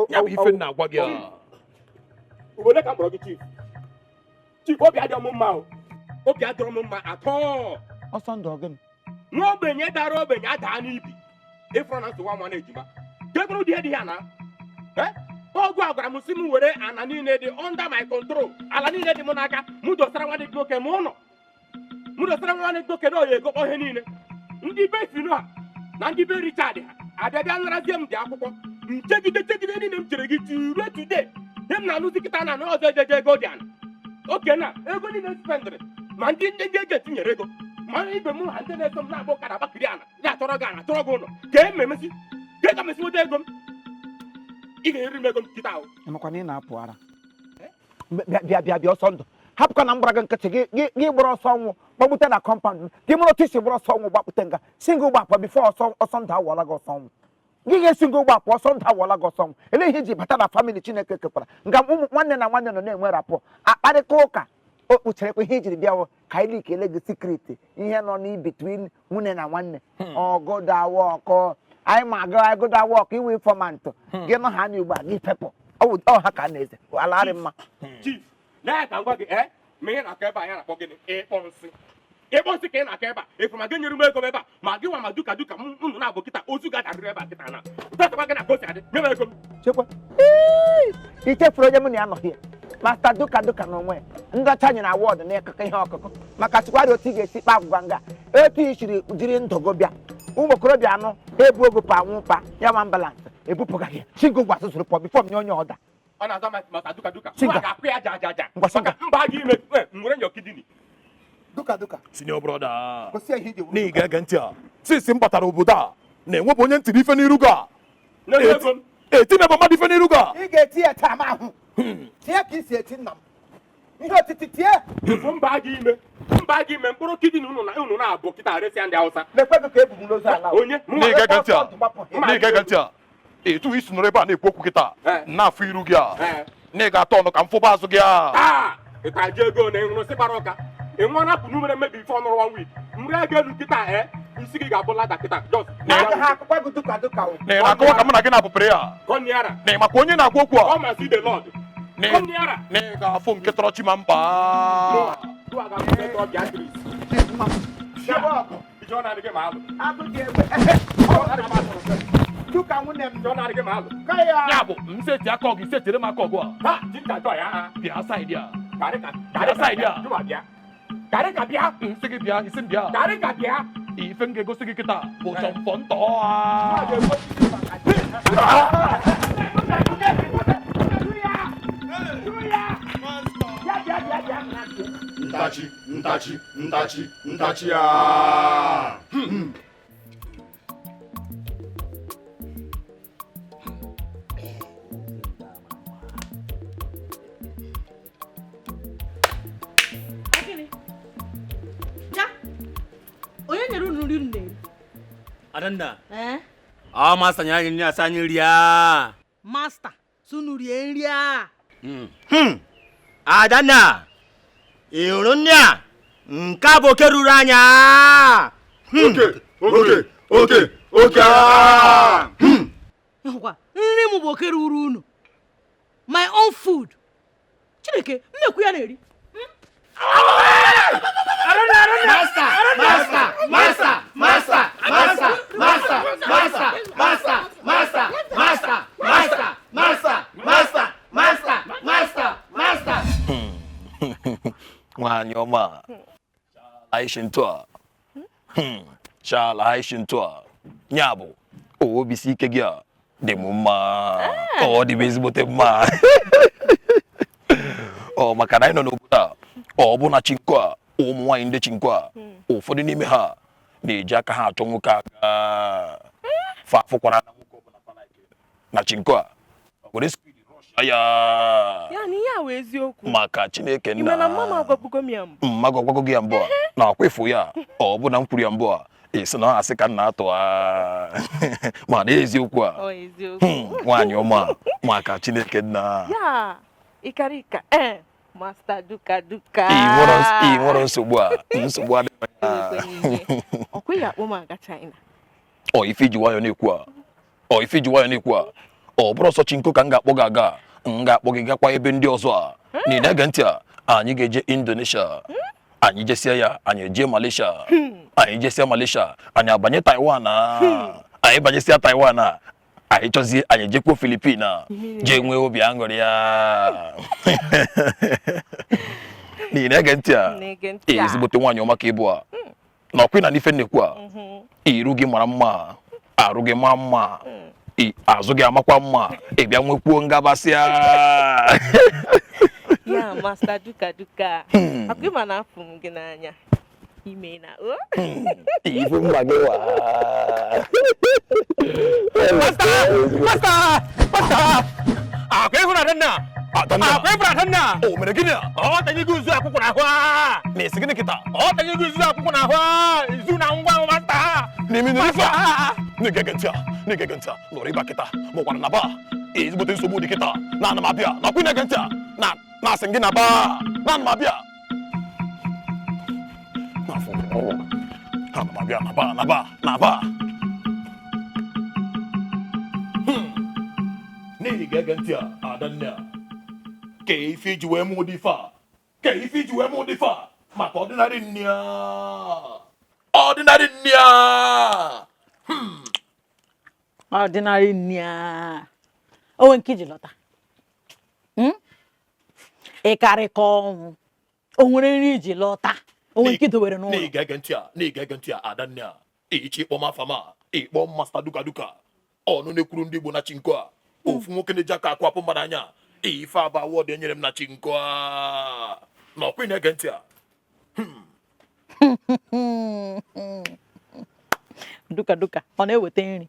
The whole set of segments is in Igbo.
Ya bụ ife m na-agwa gị a. Obodo ka m kpọrọ gị, chief. Chief, obi adịrọ m mma o. Obi adịrọ m mma atọ. Ọsọ ndụ, ọgịnị? Nwa ogbenye dara ogbenye adaa n'ibi. Ịfụrụ na nsogbu ama na ejima kekwuru dị ihe dị ya na ọgụ a gwara m sị m were ana niile dị under my control, ala niile dị m n'aka, m dosara nwanne gị nwoke m ụlọ, m dosara nwanne gị nwoke na oya egokpọ ihe niile. Ndị be finu ha na ndị be Richard ha abịa bịa narazie m dị akwụkwọ nchegide chegide niile m chere gị ruo today. Ihe m na-anụzi kịta na anụ ọzọ ejeje ego dị ana oke na ego niile m spendịrị, ma ndị agent nyere ego, ma ibe m ha ndị na-eso m na-agba ụka na agbakiri ana ya achọrọ gị ana, chọrọ gị ụlọ ka e memesi ka e ka mesi nweta ego m. Ị ga-eri m ego m kịta ahụ. Ịmakwa na ị na-apụ ara. Bịa, bịa, bịa, bịa. Ọsọ ndụ, hapụkwa na m gbara gị nkịtị. Gị gbara ọsọ ọnwụ gbagbute na compound m. Gị mara otu isi gbara ọsọ ọnwụ gbapụte nga si gị ụgbọ before ọsọ ọsọ ndụ awọla gị ọsọ ọnwụ. Gị ga-esi gị ụgbọ apụ, ọsọ ndụ awọla gị ọsọ ọnwụ. Elee ihe iji bata na family Chineke kekwara nga ụmụ nwanne na nwanne nọ na-enwe rapport, akparịta ụka o kpuchirekwa ihe ijiri bịawo ka anyị likele gị secret ihe nọ n' between nwunye na nwanne. Ọgụdawa ọkọ anyị ma aga agụdawa ọkụ iwe informant gị nọ ha n'ugbo a gị fepụ ọ ha ka a na-eze alarị mma. Chief, na ka m gwa gị, ee, ma ihe na-akọ ebe a ya na-akpọ gịnị? Ịkpọ nsị, ịkpọ nsị ka ị na-akọ ebe a. Efu ma gị nyere m ego m ebe a, ma gị nwa ma duka duka m unu na-abụ kịta ozu ga-adarịrị ebe a kịta na ụtọtụkwa gị na ka o si adị. Nye m ego m. Chekwa i chefuru onye mụ na ya nọ hie, Master Duka Duka na onwe ya ndị ọcha nyere award n'ịkụkọ ihe ọkụkọ maka chikwari otu ị ga-esi kpa agwụgwa nga etu i siri jiri ndụ gị bịa. Ụmụ okorobịa anụ ha ebu ogo pa anwụ pa ya nwa ambulance ebupụga gị chingo gwa sụsụrụ pụọ before m nye onye ọda. Ọ na-aza maka duka duka. Singa. Nwa ga-akwụ ya aja aja aja. Ngwa, singa. Maka mba gị ime m nwere your kidney. Duka Duka. Senior brother. Gosi ya ihe iji wuru. Na ị ga-ege ntị a, since m batara obodo a na-enwebụ onye ntiri ife n'iru gị a. N'elu ego m. Etinebe mmadụ ife n'iru gị a. Ị ga-eti ya taa ma ahụ tie ka isi eti nna m ihe otiti tie. Efu mba gị ime, mba gị ime mkpụrụ kidney unu na unu na-abụ kịta resịa ndị Hausa. Lekwe gị ka ebu m n'ozu ala. Onye Na ị ga-ege ntị a, na ị ga-ege ntị a, etu isi nọrọ ebe a na-ekwu okwu kịta na-afụ iru gị a, na ị ga-atọ ọnụ ka m fụba azụ gị a. Taa ịta ji ego na ịṅụrụ sị gbara ọka ị nwụọ na pụnụ mere mmebi ife ọnụrụ one week mri ego elu kịta e isi gị ga-abụ lada kịta just. Agaghị akụkwa gị duka duka o. Na ị na-akọwa ka mụ na gị na-abụpụrụ ya. Come nearer. Na ị makwa onye na-agwa okwu a. Come and see the Lord. Come nearer. Na ị ga-afụ nke tọrọ chi ma mkpa. Gụwa ga-afụ nke tọrọ Beatrice. Bịaba ọgụ. Ije ọ na-adịghị ma alụ. Agụ dị egbe. Duka nwunye m. Ije ọ na-adịghị ma alụ. Ka ya. Ya bụ m seti aka ọgụ, isetire m aka ọgụ a. Ha jinja jọ ya ha. Bịa side a. Karị ka Bịa side a. Jụwa bịa. Karị ka bịa. M sị gị bịa, isi m bịa. Karị ka bịa. Ife m ga-egosi gị kịta bụ chọmfọ ntọ a. Ntachi, ntachi, ntachi, ntachi a. Gịnị? Ja, onye nyere unu nri unu na-eri? Adanna. Ee? Ọ master nyere anyị nri asa anyị rie a. Master, sị unu rie nri a. Adanna, ị hụrụ nri a? Nke a bụ oke ruru anya. Oke, oke, oke, oke a. Ịhụkwa, nri m bụ oke ruru unu. My own food. Chineke, nnekwu ya na-eri. Master, master, master, master, master, master, master, master, master, master, master, master, master, master, master, master. Nwaanyị ọma aishi ntụ a, chala aishi ntụ a, ya bụ obi si ike gị a dị m mma, ọ dị m ezigbote mma. Ọ maka na anyị nọ n'obodo a, ọ bụ na chinko a, ụmụ nwaanyị ndị chinko a, ụfọdụ n'ime ha na-eji aka ha achọ nwoke aga fa afụkwara na nwoke ọbụla fa like na chinko a were speed rush ya. Ya na ihe a wụ eziokwu. Maka Chineke. Ị ma na mama agwabugo m ya mbụ. Mma gị ọgwago gị ya mbụ a na akwa efu ya, ọ bụ na m kwuru ya mbụ a. Ị sị na ọ asị ka m na-atụ mana eziokwu a. Ọ eziokwu. Nwaanyị ọma maka Chineke nna. Ya, ịkarịka ee Master Duka Duka. Ị nwere nsogbu a, nsogbu adịghị ya. Ọkwa ya akpọ m aga China. Ọ ife iji nwayọ na-ekwu a. Ọ ife iji nwayọ na-ekwu a. Ọ bụrụ ọsọ chinko ka m ga-akpọ gị aga, m ga-akpọ gị gakwa ebe ndị ọzọ a. Na ị na-ege ntị a, anyị ga-eje Indonesia. Anyị jesia ya, anyị eje Malaysia. Anyị jesia Malaysia, anyị abanye Taiwan a. Anyị banyesia Taiwan a, anyị chọzie anyị ejekwuo Filipin a. Jee nwee obi aṅụrị ya. Na ị na-ege ntị a, Na-ege ntị a. ezigbote nwaanyị ọma ka ị bụ a. Na ọkwa ị na n'ife na-ekwu a, iru gị mara mma, arụ gị maa mma, azụ gị amakwa mma, ị bịa nwekwuo ngabasịa. Ya Master Duka Duka. Ọkwa ịma na afụ m gị n'anya. Ime na o. Ife mma gị wa. Master! Master! Master! Akwa ịhụrụ Adanna? Adanna. Akwa ịhụrụ Adanna? O mere gịnị a? Ọ tanyego izu akwụkwọ n'ahụ a. Na-esi gịnị kịta? Ọ tanyego izu akwụkwọ n'ahụ a. Izu na ngwa Master. N'ime n'ife a. N'igege ntị a, n'igege ntị a, nọrọ ịba kịta, mụkwara na ba. Ezigbote nsogbu dị kịta, na ana m abịa, nakwa ị na-ege ntị a, na na-asị gị na ba, na ana m abịa. N'afọ, ana m abịa na ba, na ba, na ba. N'ihi ga-ege ntị a, Adanne a. Ka ife iji wee mụ ụdị ife a. Ka ife iji wee mụ ụdị ife a. Maka ọdịnarị nni a. Ọdịnarị nni a. Ọdịnarị nni a. O nwere nke iji lọta. Ịkarịka ọnwụ. O nwere nri iji lọta. O nwere nke idowere n'ụlọ. N'ihi ga-ege ntị a, n'ihi ga-ege ntị a, Adanne a. Ichi ịkpọ m afa m a, ịkpọ m Master Duka Duka. Ọnụ na-ekwuru ndị Igbo na chinko a. Ofu nwoke na-eji aka akwapụ mmadụ anya. Ife aba awọdụ enyere m na chinko a. Na ọkwa ị na-ege ntị a. Duka Duka, ọ na-eweta nri.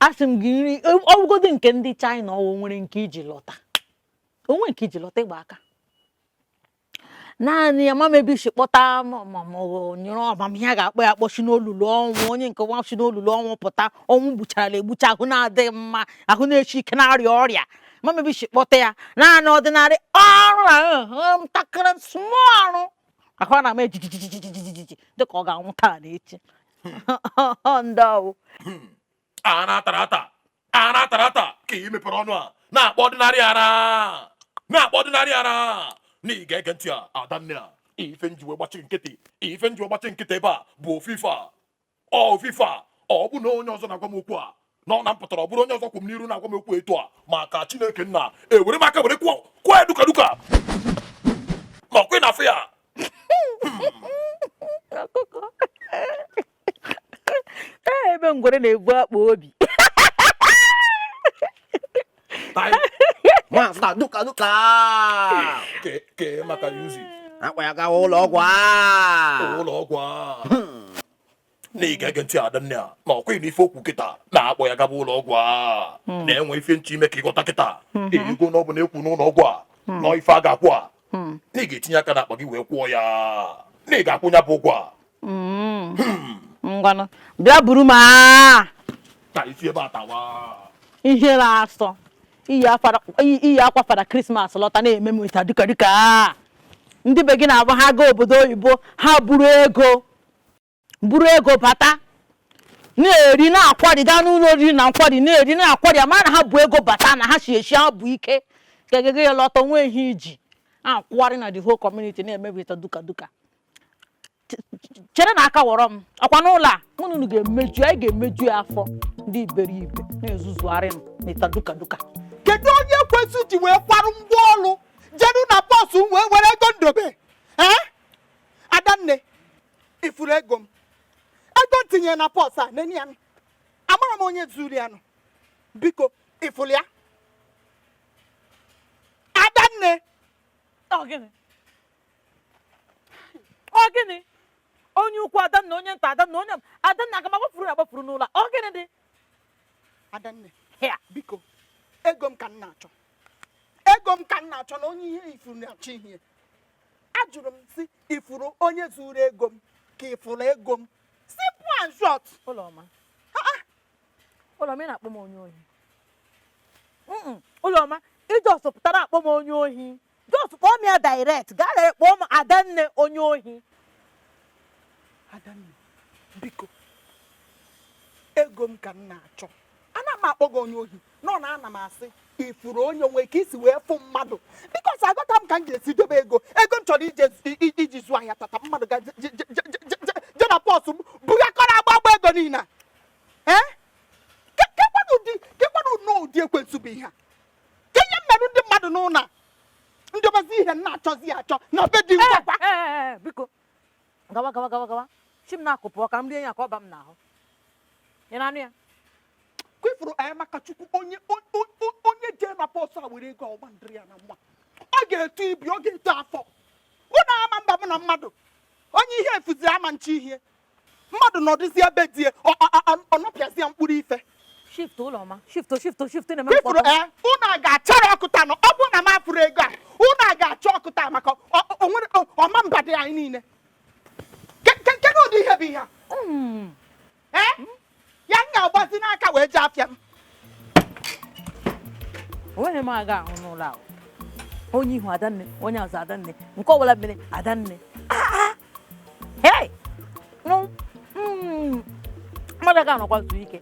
Asị m gị nri, ọ bụgodị nke ndị China ọ nwere nke iji lọta. O nwere nke iji lọta ịgba aka. Naanị ya mama ebe isi kpọta nyụrụ ọmamihe a ga-akpọ ya akpọchi n'olulu ọnwụ, onye nke nwa si n'olulu ọnwụ pụta, ọnwụ gbucharala egbucha, ahụ na-adịghị mma, ahụ na-echi ike na-arịa ọrịa. Mama ebe isi kpọta ya, naanị ọdịnarị ọrụ na ntakịrị small arụ. Ahụ a na-ama ejijijijijiji dịka ọ ga-anwụ taa na echi. Ndị ọwụ. Ara tara ata, ara tara ata ka ị mepere ọnụ a na-akpọ ọdịnarị ara, na-akpọ ọdịnarị ara. Na ị ga-ege ntị a, Adanne a, ife nji wee gbachi nkịtị, ife nji wee gbachi nkịtị ebe a bụ ofufe a. Ọ ofufe a, ọ bụ na onye ọzọ na-agwa m okwu a, na ọ na mpụtara ọ bụrụ onye ọzọ kwụ m n'iru na-agwa m okwu etu a, maka Chineke nna, ewere m aka were kwụọ kwụọ ya duka duka. Ma ọkwa ị na-afụ ya. Ọkụkọ. Ee, ebe ngwere na-ebu akpa obi. Master Duka Duka. Ke maka yuzi. Akpa ya gawa ụlọ ọgwụ a. Ụlọ ọgwụ a. Na ị ga-ege ntị Adanne a, na ọkwa n'ife okwu kịta na-akpọ ya gaba ụlọ ọgwụ a. Na-enwe ife nche ime ka ịghọta kịta. Ego na ọ bụ na ekwu n'ụlọ ọgwụ a, na ife a ga-akwụ a. Na ị ga-etinye aka n'akpa gị wee kwụọ ya. Na ị ga-akwụ ya bụ ụgwọ a. Ngwanụ, bịa buru m a. Ka isi ebe a tawa. Ihe na-asọ. Iyi akwa fada Krismas lọta na-eme m ịta duka duka. Ndị be gị na-abụ ha gaa obodo oyibo, ha buru ego. Buru ego bata. Na-eri na-akwari gaa n'ụlọ oriri na nkwari na-eri na-akwari ama na ha bụ ego bata na ha si esi ha bụ ike. Ka ya lọta onwe ihe iji. Akwụgharị na the whole community na-emebi ịta duka duka. Chere na aka wọrọ m ọkwa n'ụlọ a mụ na unu ga-emeju anyị ga-emeju ya afọ ndị iberibe na-ezuzugharị m n'ịta duka duka. Kedu onye kwesị ji wee kwarụ ngwa ọrụ jeru na bọọsụ m wee were ego ndobe? Adanne, ifuru ego m. Ego m tinyere na pọs a nene ya nụ. Amara m onye zuru ya nụ. Biko, ifuru ya. Adanne. Ọ gịnị? Ọ gịnị? Onye ukwu Adanne, onye nta Adanne, onye Adanne aga m agbafuru na agbafuru n'ụlọ. Ọ gịnị dị? Adanne, Hịa. biko, ego m ka m na-achọ. Ego m ka m na-achọ na onye ihe ifuru na-achọ ihe. Ajụrụ m si ifuru onye zuru ego m ka ifuru ego m And short. Ụlọma, Ụlọma, ị na-akpọ m onye ohi? Ụlọma, ị just pụtara akpọ m onye ohi. Just kpọọ m ya direct, gaa lere kpọọ m Adanne onye ohi. Adanne, biko, ego m ka m na-achọ. Ana m akpọ gị onye ohi nọ na ana m asị ifuru onye onwe ka isi wee fụ mmadụ, because agọta m ka m ga-esi dobe ego ego m chọrọ ije iji zụọ ahịa tata. Mmadụ ga je na purse m bugakọrọ agba agba ego niile a. Ee, kekwanụ ụdị, kekwanụ nnọọ ụdị ekwensu bụ ihe a? Ke ihe mmerụ ndị mmadụ n'ụlọ a, ndobezi ihe m na-achọzi achọ na be di ngwakwa. Ee, biko, gawa, gawa, gawa, gawa. Chi m na-akụ, pụọ ka m rie ya ka ọ ba m n'ahụ. Ị na-anụ ya? Kwefuru anyị maka Chukwu, onye onye jee na purse a were ego ọgba ndịrị ya na nwa, ọ ga-eto ibi, ọ ga-eto afọ. Ụnụ ama mba mụ na mmadụ onye ihe efuzi ama nche ihe mmadụ nọdụzi ebe die ọ nọpịazie mkpụrụ ife. Shift, Ụlọma, shift, shift, shift na-eme Kwefuru. mkpọtụ. Ee, ụnụ a ga-achara ọkụ taa nọ. Ọ bụrụ na m afụrụ ego a, ụnụ a ga-achọ ọkụ taa maka o nwere ọma mba dị anyị niile. Kedu ụdị ihe bụ ihe a? Ee, ya m ga-agbazi n'aka wee jee afịa m. Onweghị m aga ahụ n'ụlọ ahụ. Onye ihu Adanne, onye azụ Adanne, nke ọbụla mere Adanne. Ah, ah. Hey! Mmadụ aga anọkwa zuo ike.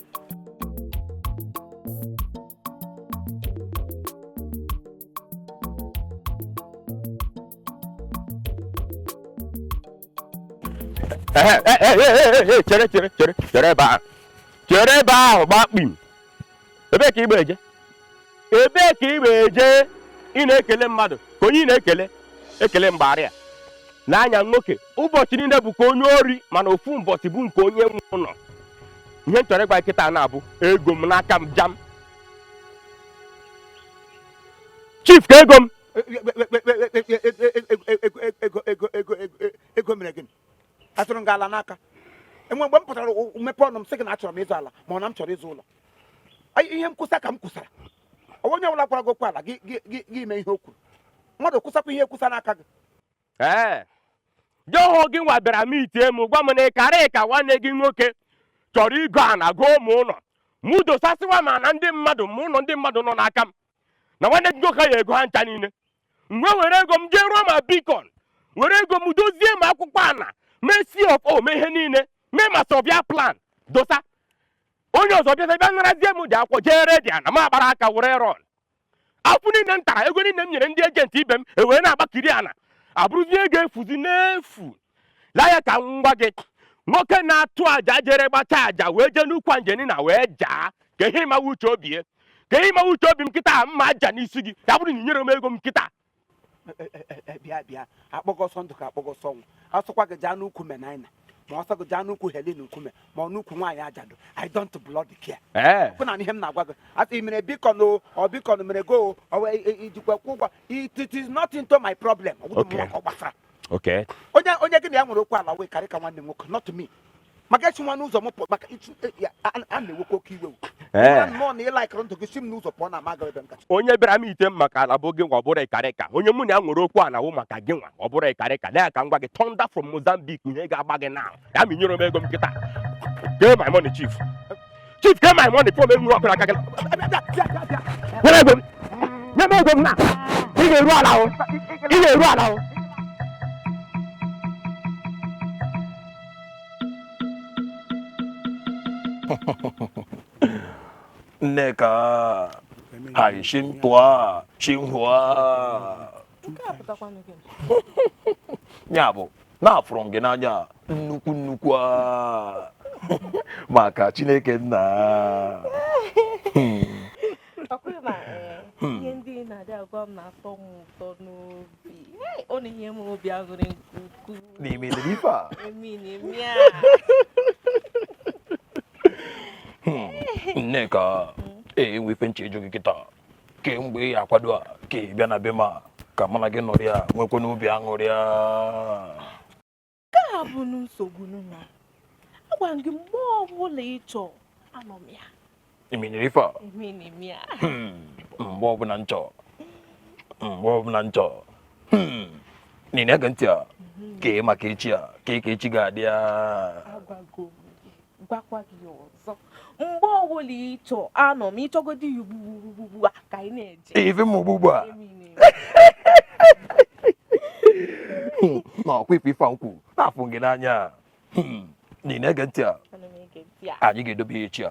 Ehe, e, e, e, e, e, chere, chere, chere, chere ebe ahụ, chere ebe ahụ. Gbaa kpim. Ebee ka ị eje? Ebee ka ị eje? Ị na-ekele mmadụ ka onye ị na-ekele ekele mgbarịa n'anya. Nwoke, ụbọchị niile bụ ka onye ori, mana ofu ụbọchị bụ nke onye nwe ụlọ. Ihe m chọrọ ịgwa kịta na-abụ ego m n'aka m jam. Chief, ka ego m. Ego, ego, ego, ego, ego mere gịnị? Atụrụ m gị ala n'aka? Enwe mgbe m pụtara mepe ọnụ m sị gị na achọrọ m ịzụ ala ma ọ na m chọrọ ịzụ ụlọ? Ihe m kwụsa ka m kwụsara. Ọ onye ọbụla gwara gị okwu ala gị gị gị gị mee ihe o kwuru, mmadụ kwụsakwa ihe ekwusa n'aka gị. Ee, jọhụ gị nwa bịara m itie m gwa m na ịkara ịka nwanne gị nwoke chọrọ igo ana gụọ ụmụ ụlọ mụ dosasịwa, ma na ndị mmadụ ma ụlọ ndị mmadụ nọ n'aka m, na nwanne gị nwoke ya ego ha ncha niile. Mgbe were ego m jee rụọ ma bikon, were ego m dozie ma akwụkwọ ana, mee C of O, mee ihe niile, mee ma survey plan, dosa. Onye ọzọ bịa bịa narazie m dị akwụkwọ, jee dị ana m agbara aka were rọn afụ niile m tara, ego niile m nyere ndị agent ibe m ewere na-agbakiri ana, abụrụzie ego efuzi n'efu. Laa ya ka m gwa gị, nwoke na-atụ àjà jere gbata àjà wee jee n'ukwu anjenina wee jaa ka ihe ịmawa uche obi ya, ka ihe ịmawa uche obi m kịta mma aja n'isi gị, ya bụrụ na ị nyere m ego m kịta. Bịa, bịa, akpọgọ ọsọ ndụ ka akpọgọ ọsọ ọnwụ. Asọkwa gị jaa n'ukwu Menina, ma ọsọ gị jaa n'ukwu Helen nkume, ma ọ n'ukwu nwaanyị ajadu, I don't bloody care. Ee. Bụ na ihe m na-agwa gị, asị ị mere bikon o, ọ bikon mere go o, ijikwa kwụ ụgwọ, it is not into my problem. Ọ bụghị Okay. m ọ gbasara. Okay. Onye gị na ya nwere okwu ala wee karị ka nwanne m nwoke, not me. Maka esi nwa n'ụzọ m pụọ, maka ya, a na-ewekwa oke iwe o. Ee. Nnọọ na ị laikịrị ndụ gị, si m n'ụzọ pụọ na amaghị ebe m kacha. Onye bịara m ite m maka ala bụ gị nwa, ọ bụrụ ịkarịka onye mụ na ya nwere okwu ala wụ maka gị nwa, ọ bụrụ ịkarịka na ya ka m gwa gị, thunder from Mozambique, ihe ga-agba gị na ya ma inyere m ego m kịta. Get my money, chief. Chief, get my money from enwere ọkụ n'aka gị. Nyere ego m, nye m ego m na ị ga-eru ala o, ị ga-eru ala o. Nneka, Haishintwa, Chinhua. Nke a pụtakwanụ gịnị? Ya bụ na afụrụ m gị n'anya nnukwu nnukwu a. Maka Chineke nna. Ọkwa ma ee, ihe ndị ị na-adị agwa m na-atọ m ụtọ n'obi. Hey, ọ na-enye m obi aṅụrị nke ukwuu. N'ime ife a. Emi na-emi a. Nneka, ee, enwe ife nche ịjụ gị kịta. Kemgbe ị akwado a ka ị bịa na be m a, ka mụ na gị nọrọ ya nwekwa n'obi aṅụrị a. Nke a bụ nsogbu nụ na agwa m gị, mgbe ọbụla ị chọọ, anọ m ya. Imenyere ife a. Emi na-emi a. Mgbe ọbụla m chọọ, mgbe ọbụla m chọọ. Nina, ege ntị a, kee maka echi a, kee ka echi ga-adị a. Agwago m gị. Gwakwa gị ọzọ, mgbe ọbụla ịchọ anọ m, ịchọgodi ya ugbu a ka anyị na-eje. Ife m ugbu a na ọkwa ife ife a nkwu na-afụ gị n'anya. Na ị na-ege ntị a, anyị ga-edobe ya echi a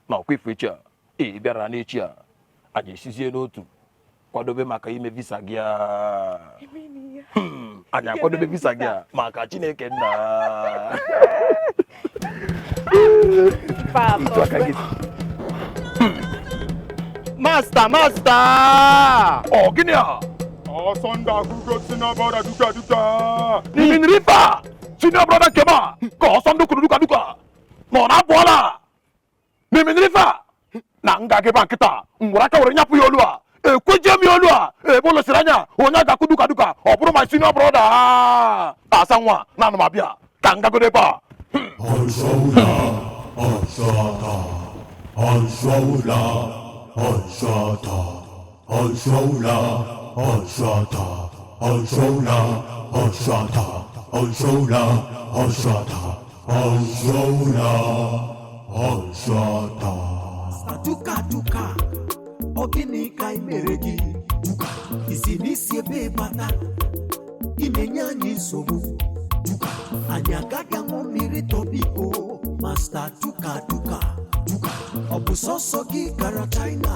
na ọkwa ife echi a ị bịara n'echi a, anyị esizie n'otu kwadobe maka ime visa gị a. Anyị akwadobe visa gị a maka Chineke nna. Master, master! Ọ gịnị a? Ọsọ ndụ akwụgo senior brother duka duka. N'ime ife a, senior brother nke m a ka ọsọ ndụ kwuru duka duka na ọ na-abụọla. N'ime ife a na nga gị ba nkịta ngwere aka were nyapụ ya olu a, ekweje m ya olu a ebe ụlọ siri anya onye ga-akụ duka duka ọ bụrụ ma senior brother a asa nwa na anụ m abịa ka ngagodo ebe a. Ọsọwụla, ọsọta, ọsọwụla, ọsọta, ọsọwụla, ọsọta, ọsọwụla, ọsọta, ọsọwụla, ọsọta, ọsọwụla, ọsọta. Duka duka, ọ gịnị ka ị mere gị? Duka, isi n'isi ebe bata, ị na-enye anyị nsogbu. Duka, anyị agaghị aṅụ mmiri tọbiko. Masta duka duka, duka, ọ bụ sọsọ gị gara China,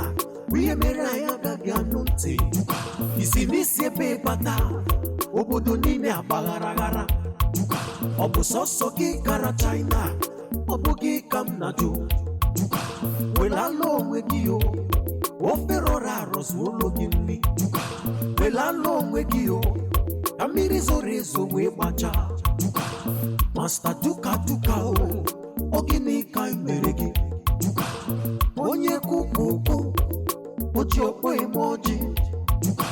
bụ ihe mere anyị agaghị anụ ntị. Duka, isi n'isi ebe bata, obodo niile agbaghara aghara. Duka, ọ bụ sọsọ gị gara China, ọ bụ gị ka m na-ajụ. Duka, welala onwe gị o, ofe rọrọ arọ zuolo gị nri. Duka, welala onwe gị o, ka mmiri zoro ezo wee gbachaa. Duka, masta duka duka o, ọ gịnị ka ị mere gị? Duka, onye kwukwu okwu, o ji ọkpọ eme ọjị. Duka,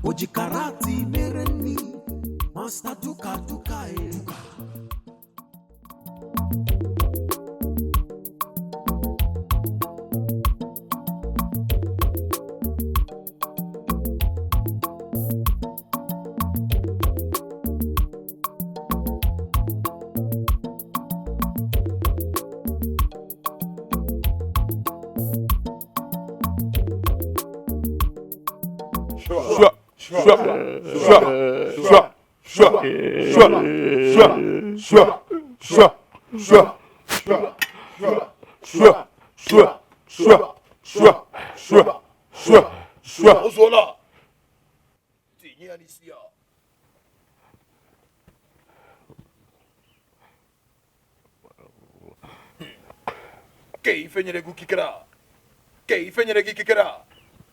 o ji karati mere nri. Masta duka duka e. Sure, sure, sure, sure, sure, sure, sure, sure, sure, sure, sure, sure, sure, sure, sure, sure, sure. Ozuola. Tinye ya n'isi ya. Ke ife nyere gị ikikere a? Ke ife nyere gị ikikere a?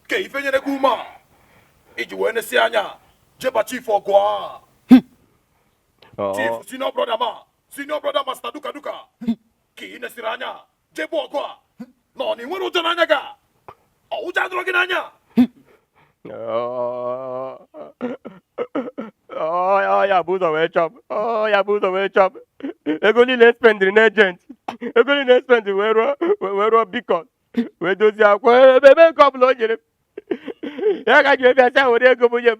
Ke ife nyere gị ume a? Iji wee nesi anya jeba chief ọgụ a. Chief senior brother ma, senior brother master duka duka. Ka ị nesiri anya jebe ọgụ a. Na ọ na ị nwere ụjọ n'anya gị a? Ọ ụjọ adịrọ gị n'anya? Ọ ya bụ ụzọ wee chọọ m. Ọ ya bụ ụzọ wee chọọ m. Ego niile spendịrị n'agent, ego niile spendịrị wee rụọ bikon, wee dozie akwa ebe ebe nke ọbụla o nyere m. Ya ka ji bịa sị were ego m nye m.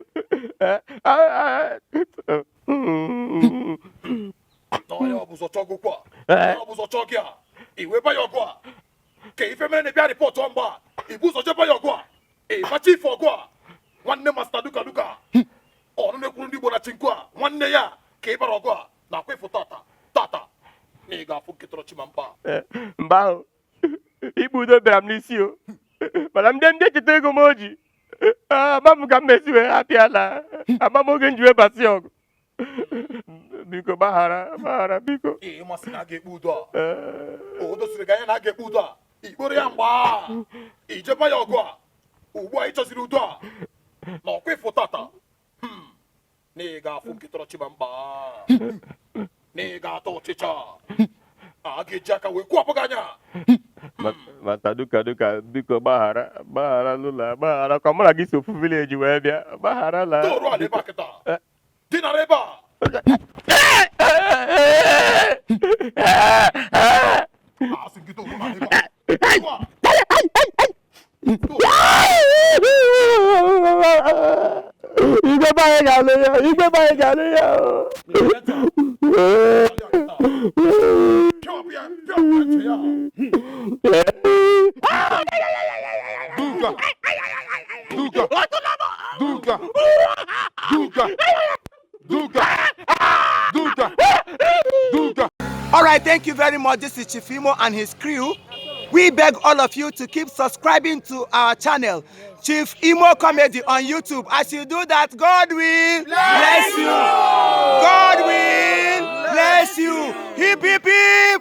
Na ọ ya ọ bụ ụzọ chọọ gị okwu a. Ọ bụ ụzọ chọọ gị a. I wee ba ya ọgụ a. Ka ife mere na bịa rịpọtụ mgbe a. I bụ ụzọ jebe ya ọgụ a. Ị ba chief ọgụ a. Nwanne masta duka duka. Ọnụ na-ekwuru ndị Igbo na chinku a. Nwanne ya ka ị bara ọgụ a. Na akwa ịfụ tata tata. Na ị ga-afụ nkịtọrọ Chimampa. Mgbe ahụ, ikpe udo bịara m n'isi o. Mana ndị echeta ego m o ji. Ama m ka m mesi wee hapịa ala. Ama m oge m ji wee basị ọgụ. Biko gbaghara, gbaghara biko. Ị masị na a ga-ekpe udo a. O dosiri gị anya na a ga-ekpe udo a. Ikporo ya mgbe a. Ijeba ya ọgụ a. Ugbu a ị chọziri udo a. Na ọkwa ịfụ tata. Na ị ga-afụ nkịtọrọ Chimampa. Na ị ga-ata ọchịcha. A ga-eji aka wee kwụọpụ gị anya. Mata duka duka biko gbaghara, gbaghara lụla, gbaghara ka mụ na gị si ofu vileji wee bịa, gbaghara la. Toru ala ebe a kịta. Dinara ebe a. Asị gị toru ala ebe a. Igwe be anyị ga-alụ ya, igwe be anyị ga-alụ ya. Pịa pịa pịa. Duka. Duka. Duka. Duka. Duka. Duka. Duka. All right, thank you very much. This is Chief Imo and his crew. We beg all of you to keep subscribing to our channel, Chief Imo Comedy on YouTube. As you do that, God will bless you. God will bless you. Hip, hip, hip.